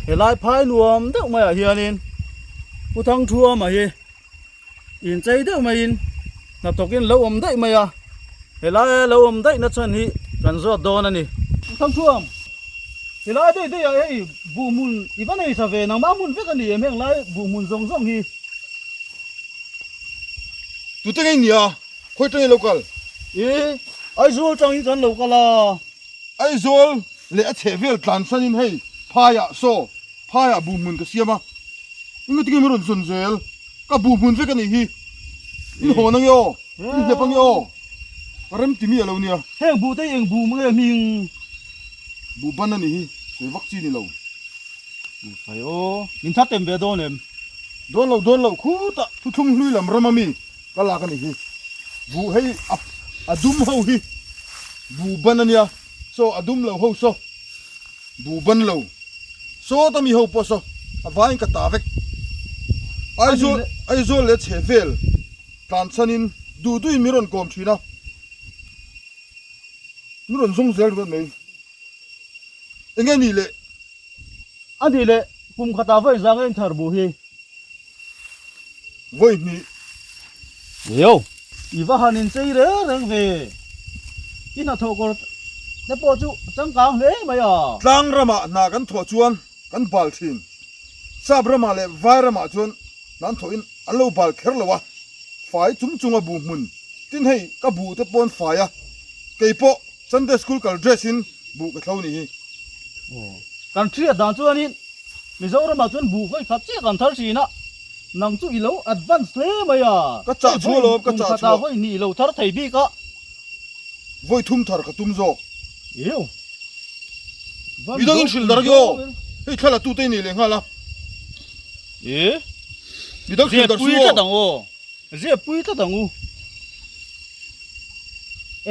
Helai phai nuam deuh maiah hianin Pu Thangthuama hi inchei deuh maiin hnathawkin lo awm daih mai a, helai lo awm daih na chhan hi kan zawt dawn a ni. Pu Thangthuam, helai daih daih ah hei buh hmun i va nei tha ve nangmah hmun vek a ni em heng lai buh hmun zawng zawng hi. Tute ngei nia, khawi tang i lo kal? I, Aizawl tang hi kan lo kal a. Aizawl leh a chheh vel tlan sanin hei phaiah saw phaiah buh hmun ka siam a, engati nge min rawn zawn zel? Ka buh hmun vek a nih hi, in hawn ange aw, in hnep ange aw, ka rem ti mi a lo nia. Heng buh te hi eng buh nge hming? Buh ban a nih hi, sawi vak chi ni lo. Buhfai aw, min thar tem ve dawn em? Dawn lo dawn lo khutah thuthlung hlui lam ram ami ka lak a nih hi. Buh hei a a dum ho hi buh ban a nia saw a dum lo ho saw buh ban lo sawt ami ho pawh saw a vaiin ka ta vek. Aizawl Aizawl leh chhe vel tlan chhanin duh duhin min rawn kawm thin a, min rawn zawng zel ringawt mai. Enge nih leh? A nih leh kum khatah vawi zang a inthar buh hi. Vawi hnih. Eo. I va han inchei reng reng ve. I hnathawh kawr te pawh chu changkang hle mai a. Tlang ramah hna kan thawh chuan kan bal thin. Sap ramah leh vai ramah chuan hna an thawhin an lo bal kher lo a. Fai chung chunga buh hmun tin hei ka buh te pawn fai a. Kei pawh Sunday school kal dress in buh ka thlo nih hi. Aw. Kan hriat dan chuanin Mizoramah chuan buh vawi khat chiah kan thar thin a, nang chu i lo advance hle mai a. Ka chah chhuah lo, ka chah chhuah. Kum khatah vawi hnih i lo thar thei bik a. Vawi thum thar ka tum zawk. Eo. Midang in hrilh dar agi aw. Hei thla la tute i nei leh nghal a. E. Midang hrilh dar su aw. Zep pui tlat ang aw. Ziah pui tlat ang u.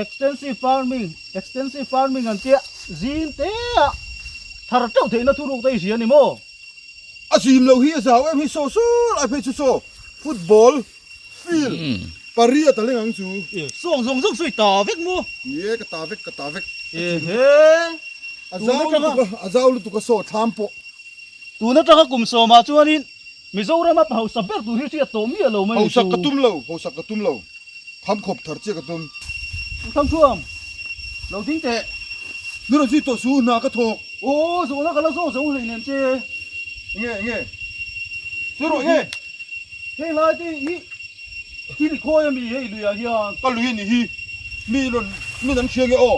Extensive farming, Extensive farming an tia zing te a thar teuh theihna thuruk te i hria ni maw? A zim loh hi a zau em hi saw saw lai phei chu saw football field pariat a leng ang chu. E sawng zawng zawng sawi ta vek maw? Ni e ka ta vek ka ta vek. Ehe. A zau lutuk a a zau lutuk a saw thlam pawh. Tun atanga kum sawmah chuanin Mizorama pa hausa ber tur hi hriat tawh miah lo mai ni chu. Hausak ka tum lo, hausak ka tum lo. Tham khawp thar chiah ka tum. Thangthuam, lo ding teh. Ni rawn zui tawh su, hna ka thawk. Aw, zawhna ka la zawh zo hlei nen che. Enge, enge? Sawi rawh, enge? Hei lai te hi thil i khawi ami hei luiah hian? Ka lui a nih hi, mi rawn, min an hria nge aw,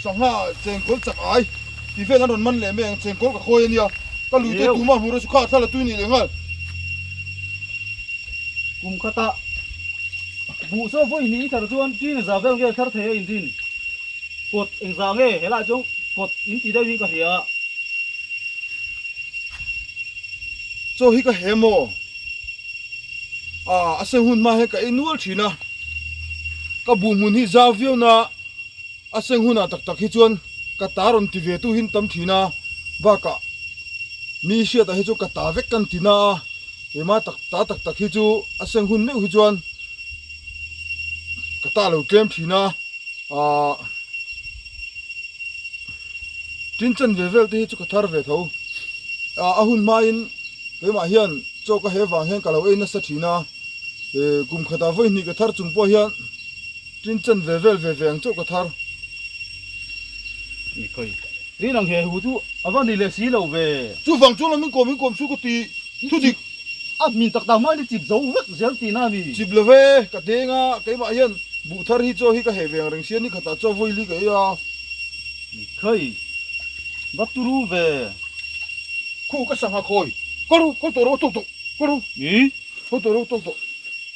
sangha chengkawl chak ai tih vel an rawn man leh mai ang, chengkawl ka khawi a nia, ka lui te tuma hmu rawh chu kha thla la tui nih leh nghal. Kum khatah buh saw vawi hnih thar chuan ṭin za vel nge thar thei a inrin kawt engzah nge helaiah chuan kawt in ti deuhin ka hria. Chaw hi ka he maw? Ah, a seng hun hma hian ka ei nual thin a, ka buh hmun hi zau viau na a seng hunah tak tak hi chuan ka ta rawn ti ve tu hi an tam thin a, bakah mi hriatah hi chu ka ta vek kan ti na a, keimah tak ta tak tak hi chu a seng hun meuh hi chuan ka ta lo tlem thin a, ah tin chan ve vel te hi chu ka thar ve tho, ah a hun hmain keimah hian chaw ka he vang hian ka lo ei nasa thin a, kum khatah vawi hnih ka thar chung pawh hian tin chan ve vel ve ve ang chauh ka thar. Ni khawi rin ang he hu chu a va ni leh si lo ve. Chuvang chuan min kawm min kawm chu ka ti thu dik. A hmin tak tak hmain i chip zo vek zel tihna a ni. Chip lo ve, ka deng a, keimah hian buh thar hi chaw hi ka heh ve ang reng sia ni khatah chaw vawi li ka ei a. Ni khawi va turu ve. Khu ka sangha khawi, kaw ru, kaw tawh ru, tawk tawh, kaw ru, Ni? kaw tawh ru, tawk tawh.